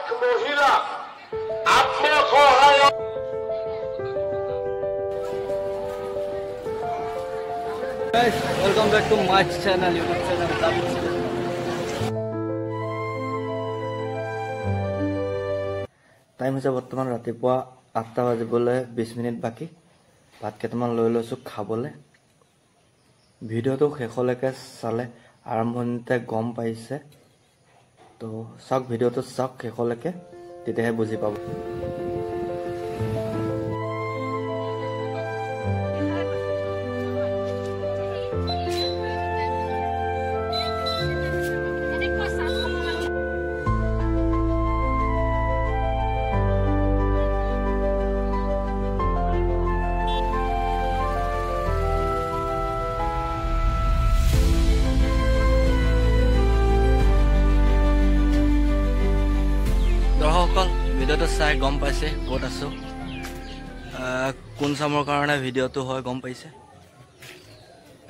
লাখ মহিলা আত্মসহায়ক। Guys, welcome back to my channel, YouTube channel. Time হৈছে বৰ্তমান ৰাতিপুৱা 8টা বাজিবলৈ 20 মিনিট বাকী। ভাত কেইটামান লৈ লৈছোঁ খাবলৈ। ভিডিঅ'টো শেষলৈকে চালে আৰম্ভণিতে গম পাইছে, তো চাওক ভিডিঅ'টো চাওক শেষলৈকে, তেতিয়াহে বুজি পাব। দৰ্শকসকল, ভিডিঅ'টো চাই গম পাইছে ক'ত আছোঁ, কোন চামৰ কাৰণে ভিডিঅ'টো হয় গম পাইছে।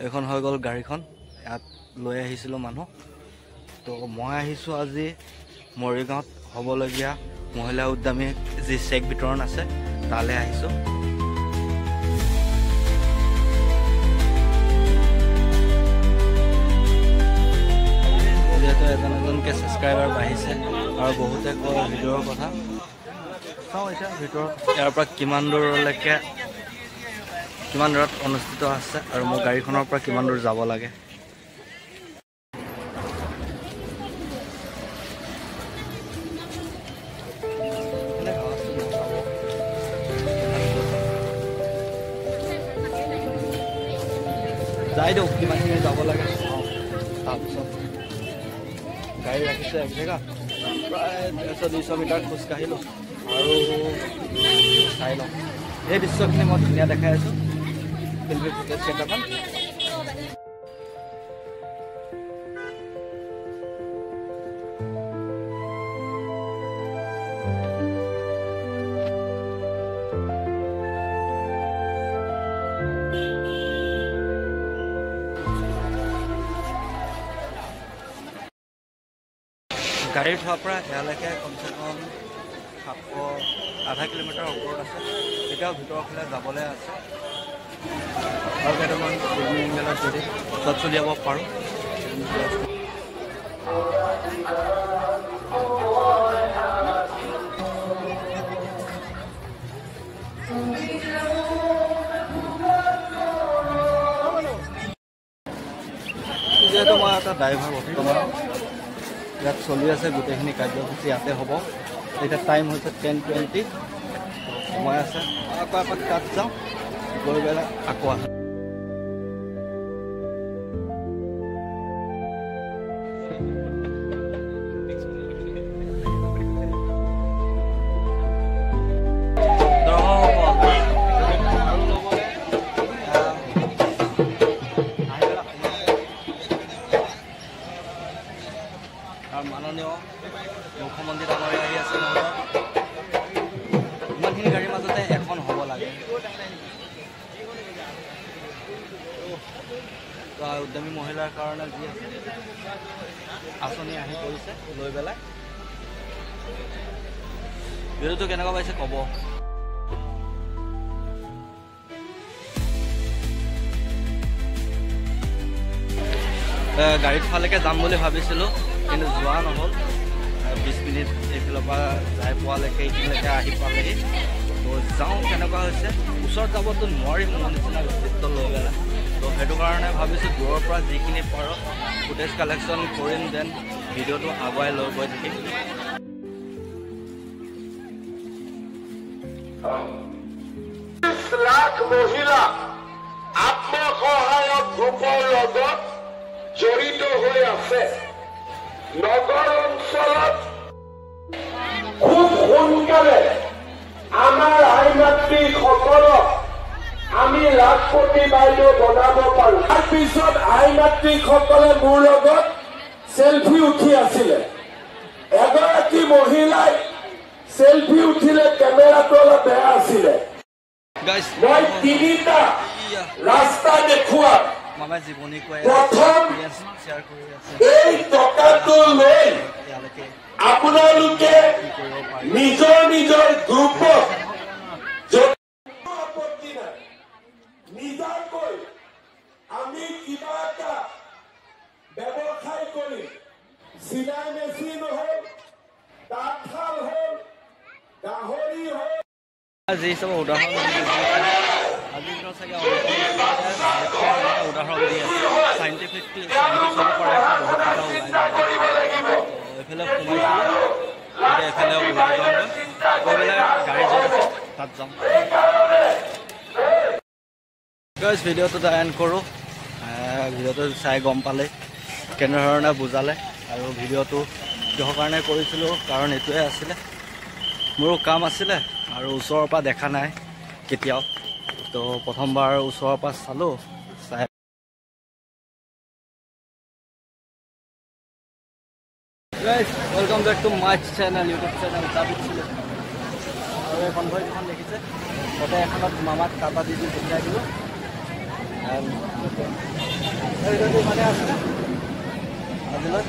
এইখন হৈ গ'ল গাড়ীখন, ইয়াত লৈ আহিছিলোঁ মানুহ। তো মই আহিছোঁ আজি মৰিগাঁৱত হ'বলগীয়া মহিলা উদ্যমী যি চেক বিতৰণ আছে তালৈ আহিছোঁ। যিহেতু এজন এজনকৈ ছাবস্ক্ৰাইবাৰ বাঢ়িছে আৰু বহুতে কয় ভিডিঅ'ৰ কথা। চাওঁ এতিয়া ভিতৰত ইয়াৰ পৰা কিমান দূৰলৈকে, কিমান দূৰত অনুষ্ঠিত আছে আৰু মোৰ গাড়ীখনৰ পৰা কিমান দূৰ যাব লাগে। যাই দিয়ক কিমানখিনি যাব লাগে চাওঁ। তাৰপিছত গাড়ী ৰাখিছোঁ এক জেগা, প্ৰায় 150-200 মিটাৰ খোজকাঢ়িলোঁ আৰু চাই লওঁ। সেই দৃশ্যখিনি মই ধুনীয়া দেখাই আছোঁ, ফিল্মি ফুটেজ কেইটামান। গাড়ী থোৱাৰ পৰা ইয়ালৈকে কমচে কম 700 আধা কিলোমিটাৰ ওপৰত আছে। এতিয়াও ভিতৰৰ ফালে যাবলৈ আছে আৰু কেইটামান এংগেলত যদি শ্বটছ উলিয়াব পাৰোঁ। যিহেতু মই এটা ড্ৰাইভাৰ, বৰ্তমান ইয়াত চলি আছে গোটেইখিনি কাৰ্যসূচী ইয়াতে হ'ব। এতিয়া টাইম হৈছে 10:20, সময় আছে। আকৌ এপাক তাত যাওঁ, গৈ পেলাই আকৌ আহোঁ। আৰু মাননীয় মুখ্যমন্ত্ৰী ডাঙৰীয়া আহি আছে। ইমানখিনি গাড়ীৰ মাজতে এখন হ'ব লাগে। উদ্যমী মহিলাৰ কাৰণে যি আঁচনি আহি পৰিছে লৈ পেলাই। ভিডিঅ'টো কেনেকুৱা পাইছে ক'ব। গাড়ীত ফালেকে যাম বুলি ভাবিছিলোঁ, কিন্তু যোৱা নহ'ল। 20 মিনিট এইফালৰ পৰা যাই পোৱালৈকে, এইখিনিলৈকে আহি পালেহি। তো যাওঁ কেনেকুৱা হৈছে। ওচৰত যাবতো নোৱাৰিম মোৰ নিচিনা ব্যক্তিত্ব লৈ পেলাই, তো সেইটো কাৰণে ভাবিছোঁ দূৰৰ পৰা যিখিনি পাৰোঁ ফুটেজ কালেকশ্যন কৰিম, then ভিডিঅ'টো আগুৱাই লৈ গৈ থাকিম। লাখ মহিলা আত্মসহায়ক গ্ৰুপৰ লগত জড়িত হৈ আছে। নগৰ অঞ্চলত খুব সোনকালে আমাৰ আই মাতৃসকলক আমি লাখপতি বাইদেউ বনাব পাৰো। তাৰপিছত আই মাতৃসকলে মোৰ লগত চেলফি উঠি আছিলে। এগৰাকী মহিলাই চেলফি উঠিলে, কেমেৰাটো অলপ বেয়া আছিলে। মই তিনিটা ৰাস্তা দেখুৱাম। মামাই জীৱনী কৈ প্ৰথম শ্বেয়াৰ কৰি আছে। এই টকাটো লৈ ইয়ালৈকে আপোনালোকে নিজৰ নিজৰ গ্ৰুপত আপত্তি নাই, নিজাকৈ আমি কিবা এটা ব্যৱসায় কৰিম। চিলাই মেচিন হ'ল, তাঁতশাল হ'ল, গাহৰি হ'ল। যি হিচাপে উদাহৰণ আজিৰ দিনত চাগে উদাহৰণ দি আছে, চাইণ্টিফিক চাইণ্টিষ্ট হ'ব পাৰে, বহুত কথা ওলাই যায়। এইফালে সোমাইছিলোঁ, এতিয়া এইফালে ওলাই যাওঁগৈ, গৈ পেলাই গাড়ী য'ত আছে তাত যাম। গাইজ, ভিডিঅ'টো এণ্ড কৰোঁ। ভিডিঅ'টো চাই গম পালে কেনেধৰণে বুজালে আৰু ভিডিঅ'টো কিহৰ কাৰণে কৰিছিলোঁ, কাৰণ এইটোৱে আছিলে, মোৰো কাম আছিলে আৰু ওচৰৰ পৰা দেখা নাই কেতিয়াও, তো প্ৰথমবাৰ ওচৰৰ পৰা চালোঁ চাই। Guys, welcome back to my channel, YouTube channel Jabid Sile। আৰু এই কনভয় যিখন দেখিছে, তাতে এখনত মামাক টাটা দি দি পঠিয়াই দিলোঁ। ভিডিঅ'টো ইমানে আছিলে আজিলৈ।